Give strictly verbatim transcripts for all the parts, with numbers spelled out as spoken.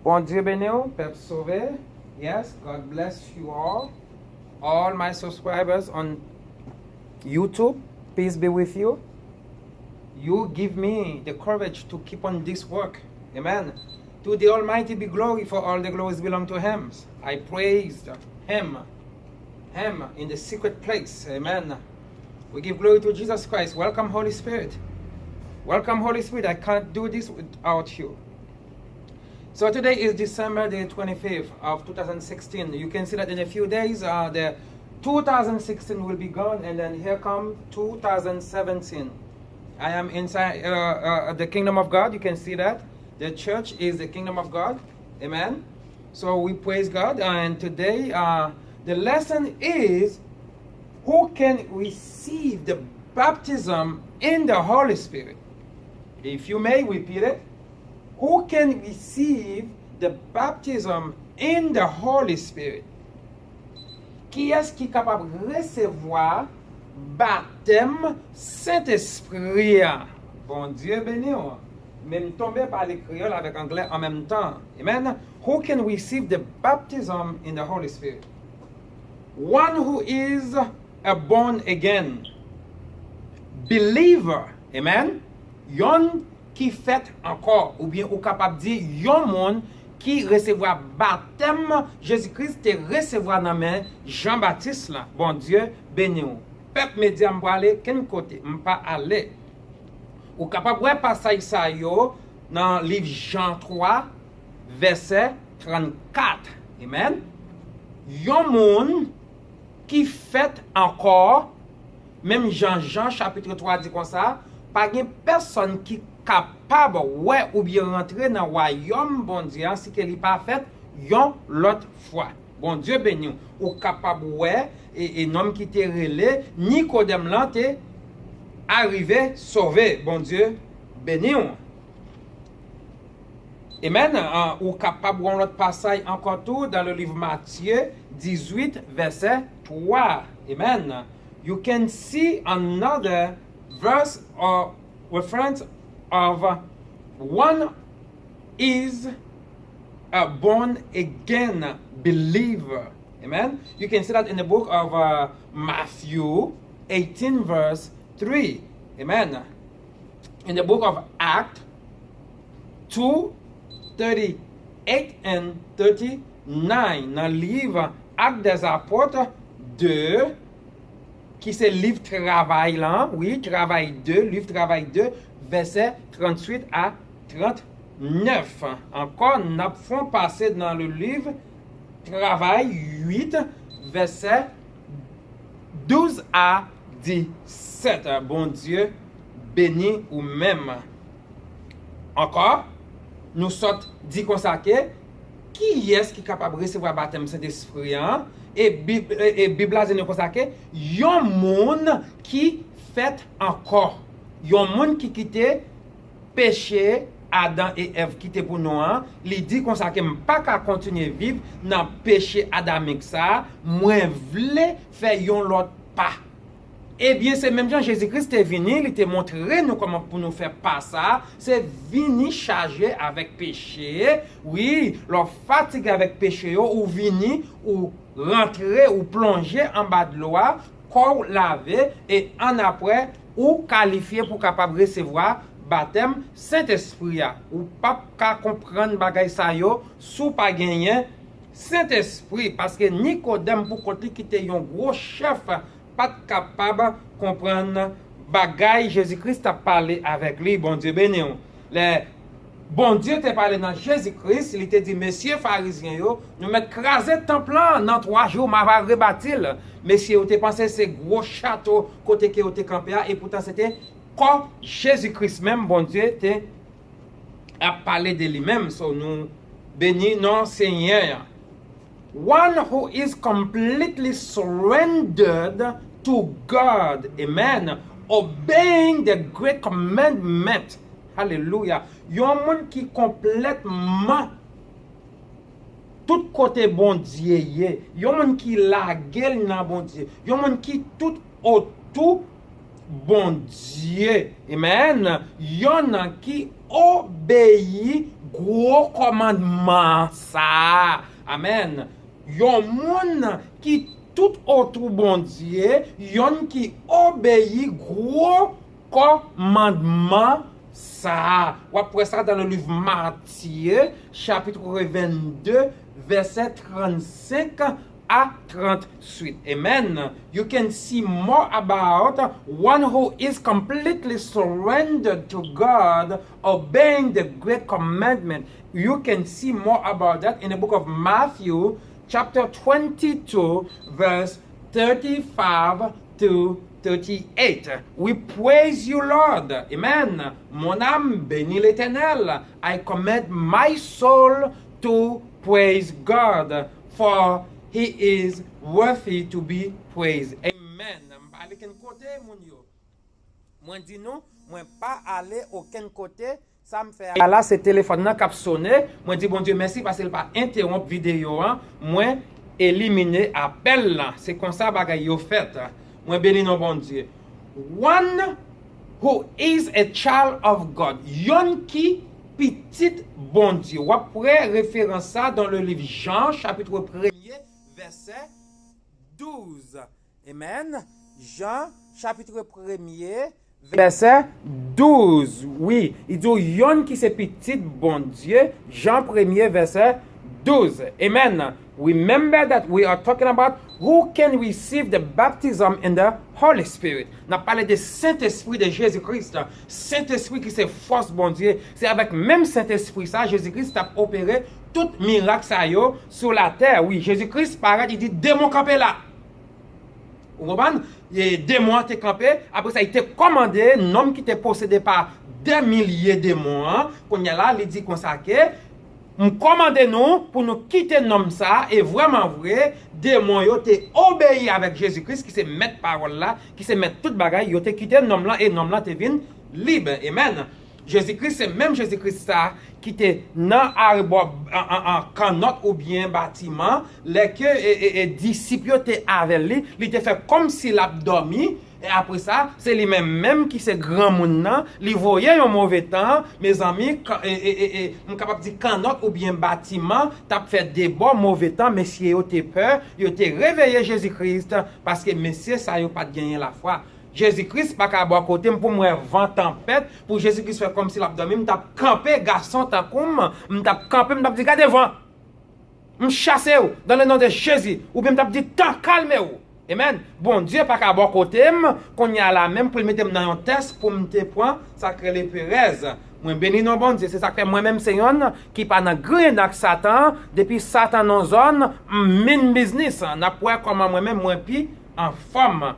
Bondye beni w, pèp sove. Yes, God bless you all. All my subscribers on YouTube, peace be with you. You give me the courage to keep on this work. Amen. To the Almighty be glory, for all the glories belong to Him. I praise Him, Him in the secret place. Amen. We give glory to Jesus Christ. Welcome, Holy Spirit. Welcome, Holy Spirit. I can't do this without you. So today is December the twenty-fifth of two thousand sixteen. You can see that in a few days, uh, the two thousand sixteen will be gone, and then here come two thousand seventeen. I am inside, uh, uh, the kingdom of God. You can see that the church is the kingdom of God. Amen. So we praise God, and today, uh, the lesson is, who can receive the baptism in the Holy Spirit? If you may repeat it, who can receive the baptism in the Holy Spirit? Kiyès ki kapab resevwa batèm Sentespri a? Bondye beni w. Men m tonbe pale kreyòl avèk anglè an menm tan. Amen. Who can receive the baptism in the Holy Spirit? One who is a born again believer. Amen. Yon ki fèt ankò, oubyen ou kapab di yon moun ki resevwa batèm Jezi Kris te resevwa nan men Jan Batis la. Bondye beni w. Pèp medya, m prale kenn kote, m pa ale. Ou kapab wè pasaj sa yo nan liv Jan twa, vèsè trannkat. Amen. Yon moun ki fèt ankò, menm jan Jan chapit twa di konsa, pa gen pèsonn ki kapab wè oubyen rantre nan wayòm Bondye a si ke li pa fèt yon lòt fwa. Bondye beni w. Ou kapab wè, e, e nonm ki te rele Nikodèm lan te arive sove. Bondye beni w. Amen. Ah, ou kapab wè yon lòt pasaj ankò tou dans le livre Matthieu dix-huit, vèsè twa. Amen. You can see another verse or reference of one is a born again believer. Amen. You can see that in the book of, uh, Matthew eighteen, verse three. Amen. In the book of Acts two thirty-eight and thirty-nine, nan liv Actes des Apôtres deux, ki se liv Travay lan, wi, Travay de, liv Travay de, vèsè tranntuit a trannnèf. Ankò, n ap fè yon pase nan le liv Travay uit, vèsè douz a disèt. Bondye beni ou menm. Ankò, nou sot di konsa ke, kiyès ki kapab resevwa batèm Sentespri an? E Bib, e, e Bib la di nou konsa ke, yon moun ki fèt ankò. Yon moun ki kite peche Adan e Èv kite pou nou an, li di konsa ke, m pa ka kontinye viv nan peche adamik sa a, mwen vle fè yon lòt pa. Ebyen, se menm jan Jezi Kris te vini, li te montre nou kòman pou nou fè pa sa a, se vini chaje avèk peche. Wi, lè w fatige avèk peche yo, ou vini, ou rantre, ou plonje anba dlo a, kò w lave, e annapre, ou kalifye pou kapab resevwa batèm Sentespri a. Ou p ap ka konprann bagay sa yo si w pa genyen Sentespri, paske Nikodèm pou kont li ki te yon gwo chèf, pa t kapab konprann bagay Jezi Kris t ap pale avèk li. Bondye beni w. Lè Bondye te pale nan Jezi Kris, li te di, mesye Farizyen yo, nou mèt kraze tanp lan, nan twa jou, m ava rebati l. Mesye yo te panse se gwo chato kote ke yo te kanpe a, epoutan se te kò Jezi Kris menm Bondye te ap pale de li menm. So, nou beni non Senyè a. One who is completely surrendered to God, amen, obeying the great commandment. Alelouya. Yon moun ki konplètman tout kote Bondye ye. Yon moun ki lage l nan Bondye. Yon moun ki tout otou Bondye. Amen. Yon ki obeyi gwo kòmandman sa a. Amèn. Yon moun ki tout otou Bondye, yonn ki obeyi gwo kòmandman sa a. W ap wè sa dans le livre Matthieu, chapitre vingt-deux, verset trente-cinq à trente-huit. Amen. You can see more about one who is completely surrendered to God, obeying the great commandment. You can see more about that in the book of Matthew, chapter twenty-two, verse thirty-five to thirty-eight. We praise you, Lord. Amen. Mon âme bénit l'Éternel. I command my soul to praise God, for he is worthy to be praised. Amen. M pa ale kenn kote, moun yo. Mwen di nou, mwen pa ale okenn kote. Sa m fè a la, se telefòn nan k ap sone. Mwen di Bondye mèsi paske l pa entewonp videyo an. Mwen elimine apèl lan. Se konsa bagay yo fèt. Mwen beni non Bondye. One who is a child of God. Yonn ki pitit Bondye. W ap wè referans sa dans le livre Jean, chapitre premier, verset douze. Amen. Jan, chapitre premier, verset douze. Wi, li di w yonn ki se pitit Bondye. Jan premier, verset douze. Amen. Remember that we are talking about who can receive the baptism in the Holy Spirit. N ap pale de Sentespri de Jezi Kris. Sentespri ki se fòs Bondye. Se avèk menm Sentespri sa, Jezi Kris t ap opere tout mirak sa yo sou latè. Wi, Jezi Kris parèt, li di, "Demon kanpe la." Ou konprann? E demon an te kanpe, apre sa, li te kòmande nonm ki te posede pa dè milye demon an. Kounye a la, li di konsa ke, "M kòmande nou pou nou kite nonm sa a," e vrèman vre, demon yo te obeyi avèk Jezi Kris, ki se mèt pawòl la, ki se mèt tout bagay, yo te kite nonm lan, e nonm lan te vin lib. Amen. Jezi Kris se menm Jezi Kris sa ki te nan arebò an, an, an kannòt oubyen batiman, lè ke e, e, e, disip yo te avè li, li te fè kòmsi l ap dòmi, e apre sa, se li menm menm ki se granmoun nan, li voye yon move tan, mezanmi, kan, e, e, e, e, m kapab di kannòt oubyen batiman t ap fè debò move tan, mesye yo te pè, yo te reveye Jezi Kris, paske mesye sa yo pa t genyen lafwa. Jezi Kris pa ka bò kote m pou m wè van tanpèt, pou Jezi Kris fè kòmsi l ap dòmi, m t ap kanpe, gason tankou m, m t ap kanpe, m t ap di, "Gade van! M chase w, dans le nom de Jésus!" Oubyen m t ap di, "Tan, kalme w!" Amen. Bondye pa ka bò kote m, kounye a la menm pou l mete m nan yon tès pou m te pran sa k rele perèz. Mwen beni non Bondye, se sa k fè mwen menm se yonn ki pa nan griyen ak Satan, depi Satan nan zòn, m mean business. N ap wè kòman mwen menm mwen pi anfòm.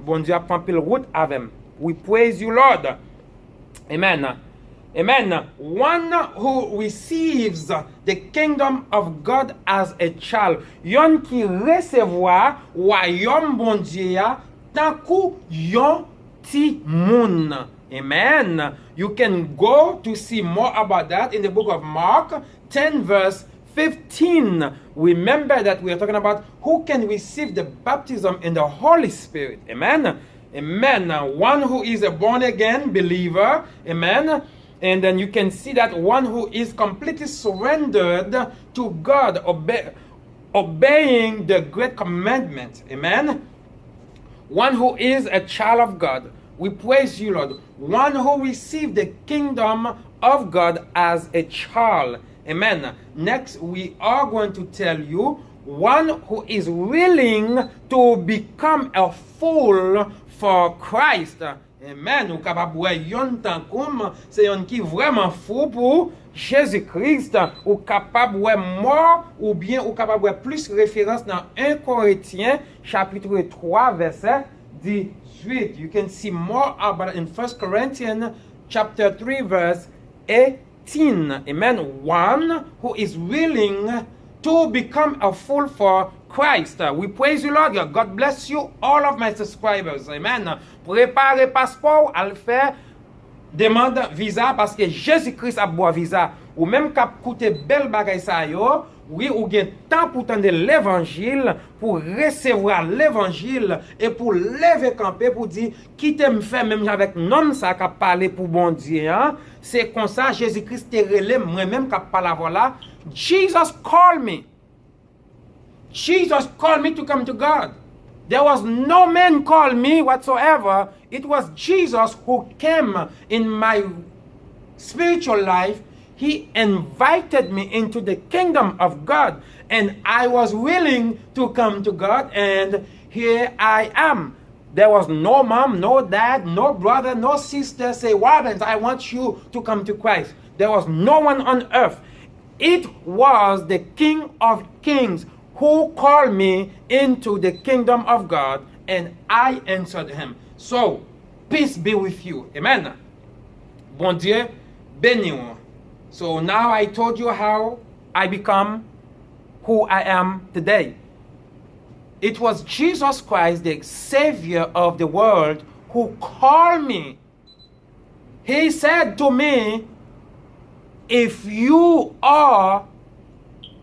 Bondye ap fè anpil wout avè m. We praise you, Lord. Amen. Amen. One who receives the kingdom of God as a child. Yonn ki resevwa wayòm Bondye a tankou yon timoun. Amen. You can go to see more about that in the book of Mark, ten, verse fifteen. Remember that we are talking about who can receive the baptism in the Holy Spirit. Amen. Amen. One who is a born again believer. Amen. And then you can see that one who is completely surrendered to God, obe- obeying the great commandment. Amen. One who is a child of God. We praise you, Lord. One who received the kingdom of God as a child. Amen. Next, we are going to tell you one who is willing to become a fool for Christ. Amen. Ou kapab wè yonn tankou m, se yonn ki vrèman fou pou Jezi Kris. Ou kapab wè mò, oubyen ou kapab wè plis referans nan en Korentyen, chapitre twa, vèsè dizuit. You can see more about it in First Corinthians chapter three, verse eighteen. Amen. One who is willing to become a fool for Christ. We praise you, Lord. God bless you, all of my subscribers. Amen. Prepare paspò w, al fè demann viza, paske Jezi Kris ap ba w viza. Ou menm k ap koute bèl bagay sa yo, Wi, ou gen tan pou tande levanjil, pou resevwa levanjil, e pou leve kanpe, pou di, kite m fè menm jan avèk nonm sa k ap pale pou Bondye an. Se konsa Jezi Kris te rele m, mwen menm k ap pale avè w la. Jesus called me. Jesus called me to come to God. There was no man called me whatsoever. It was Jesus who came in my spiritual life. He invited me into the kingdom of God, and I was willing to come to God, and here I am. There was no mom, no dad, no brother, no sister say, "Robbins, I want you to come to Christ." There was no one on earth. It was the King of Kings who called me into the kingdom of God, and I answered him. So, peace be with you. Amen. Bondye beni w. So now I told you how I become who I am today. It was Jesus Christ, the Savior of the world, who called me. He said to me, "If you are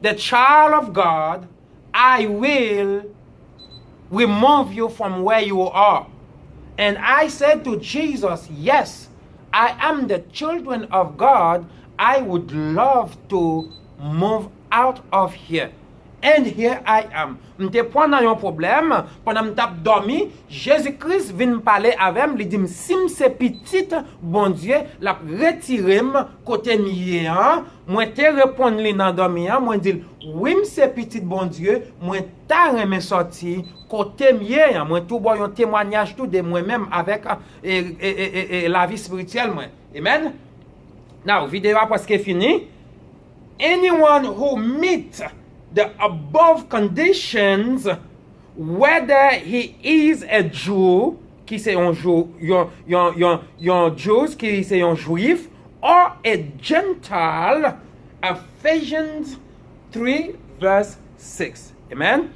the child of God, I will remove you from where you are." And I said to Jesus, "Yes, I am the children of God. I would love to move out of here." And here I am. M te pran nan yon pwoblèm, pandan m t ap dòmi, Jezi Kris vin pale avè m, li di m, si m se pitit Bondye, l ap retire m kote m ye an. Mwen te reponn li nan dòmi an, mwen di l, wi, m se pitit Bondye, mwen ta renmen sòti kote m ye an. Mwen tou ba w yon temwayaj tou de mwen menm avèk e, e, e, e, e lavi espirityèl mwen. Amen. Now, videyo a prèske fini. Anyone who meet the above conditions, whether he is a Jew, ki se yon Jew, yon, yon, yon, yon Jews, ki se yon Jwif, or a Gentile, Ephesians three verse six. Amen.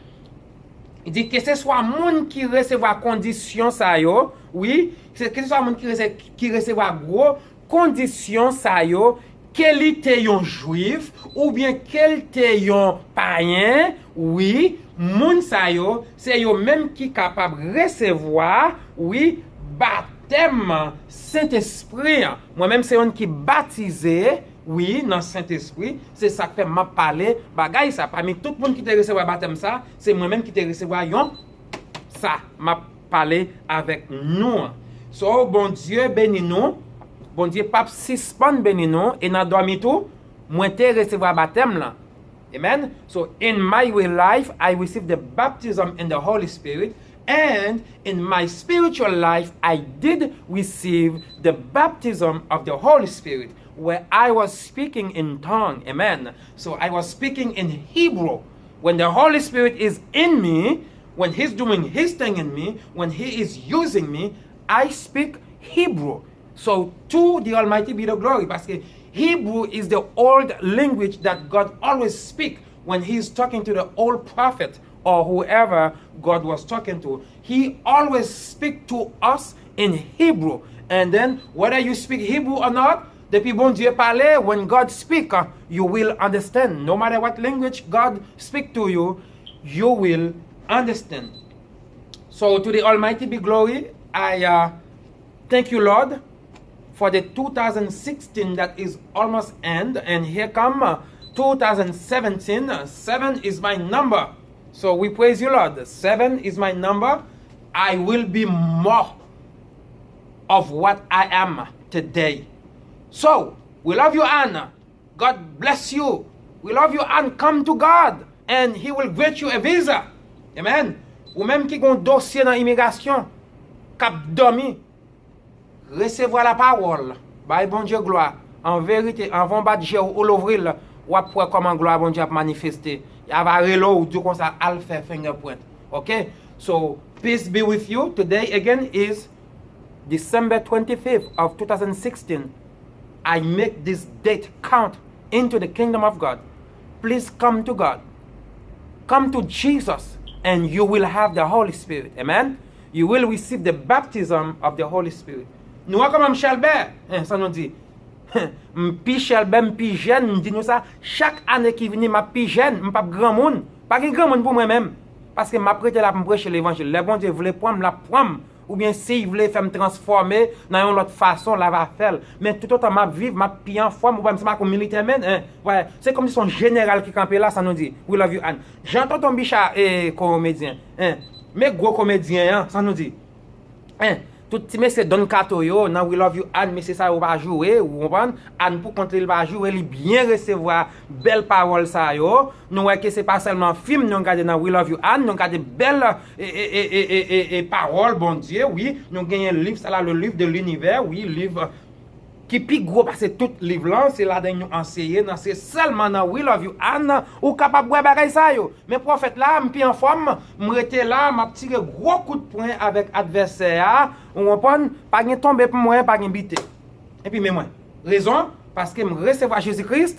Li di, keseswa moun ki resevwa kondisyon sa yo, wi, se, keseswa moun ki rese-, ki resevwa gwo kondisyon sa yo, ke li te yon Jwif, oubyen ke l te yon payen, wi, moun sa yo, se yo menm ki kapab resevwa, wi, batèm Sentespri an. Mwen menm se youn ki batize, wi, nan Sentespri. Se sa k fè m ap pale bagay sa. Pami tout moun ki te resevwa batèm sa, se mwen menm ki te resevwa yon sa. M ap pale avèk nou an. So, Bondye beni nou. Bondye p ap sispann beni nou. E nan dòmi tou, mwen te resevwa batèm lan. Amen. So, in my real life, I received the baptism in the Holy Spirit. And in my spiritual life, I did receive the baptism of the Holy Spirit, where I was speaking in tongue. Amen. So I was speaking in Hebrew. When the Holy Spirit is in me, when He's doing His thing in me, when He is using me, I speak Hebrew. So to the Almighty be the glory, paske Hebrew is the old language that God always speak when He is talking to the old prophet or whoever God was talking to. He always speak to us in Hebrew. And then, whether you speak Hebrew or not, depi Bondye pale, when God speak, uh, you will understand. No matter what language God speak to you, you will understand. So to the Almighty be glory. I, uh, thank you, Lord, for the two thousand sixteen that is almost end, and here come, uh, two thousand seventeen. Uh, seven is my number. So we praise you, Lord. Seven is my number. I will be more of what I am today. So, we love you, Anna. God bless you. We love you, and come to God, and He will grant you a visa. Amen. Ou menm ki gon dosye nan imigrasyon, k ap dòmi, resevwa lapawòl. Bay Bondye glwa. An verite, anvan w bat je w ou louvri l, w ap wè kòman glwa Bondye ap manifeste. Y a va rele w, di w konsa, al fè fingerprint. Ok? So, peace be with you. Today again is December twenty-fifth of two thousand sixteen. I make this date count into the kingdom of God. Please come to God. Come to Jesus and you will have the Holy Spirit. Amen. You will receive the baptism of the Holy Spirit. Nou wè kòman Michel Bè, eh, sa nou di. M pi chèlbè, m pi jèn, m di nou sa, chak ane ki vini, m ap pi jèn, m p ap granmoun. Pa gen granmoun pou mwen menm. Paske m ap rete la pou m preche levanjil. Lè Bondye vle pran m, l ap pran m. Oubyen si l vle fè m transfòme nan yon lòt fason, l ava fè l. Men toutotan m ap viv, m ap pi anfòm, ou pa m se pa yon militè menm, en. Wè, se kòmsi se yon jeneral ki kanpe la, sa nou di. We love you, Ann. Jan tonton Bicha e komedyen, en. Men gwo komedyen an, sa nou di. En, tout ti mesye Don Kato yo, nan We Love You Ann, mesye sa yo pa joure, ou konprann? Ann pou kont li, li pa joure, li byen resevwa bèl pawòl sa yo. Nou wè ke se pa sèlman fim nou gade nan We Love You Ann, nou gade bèl e, e, e, e, e, e, e pawòl Bondye, wi. Nou genyen liv sa la, le livre de l'univers, wi, liv ki pi gwo pase tout liv lan, se ladan nou anseye nan, se sèlman nan We Love You Ann ou kapab wè bagay sa yo. Men pwofèt la, m pi anfòm, m rete la, m ap tire gwo kout pwen avèk advèsè a, ou konprann? Pa gen tonbe pou mwen, pa gen bite. Epi men mwen, rezon, paske m resevwa Jezi Kris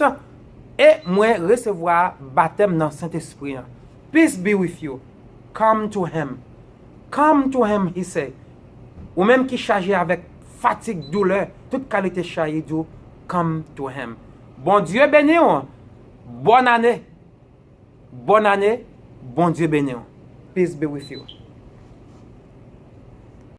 e mwen resevwa batèm nan Sentespri an. Peace be with you. Come to him. Come to him, he say. Ou menm ki chaje avèk fatig, doulè, tout kalite chaje, di w, come to him. Bondye beni w. Bòn ane. Bòn ane. Bondye beni w. Peace be with you.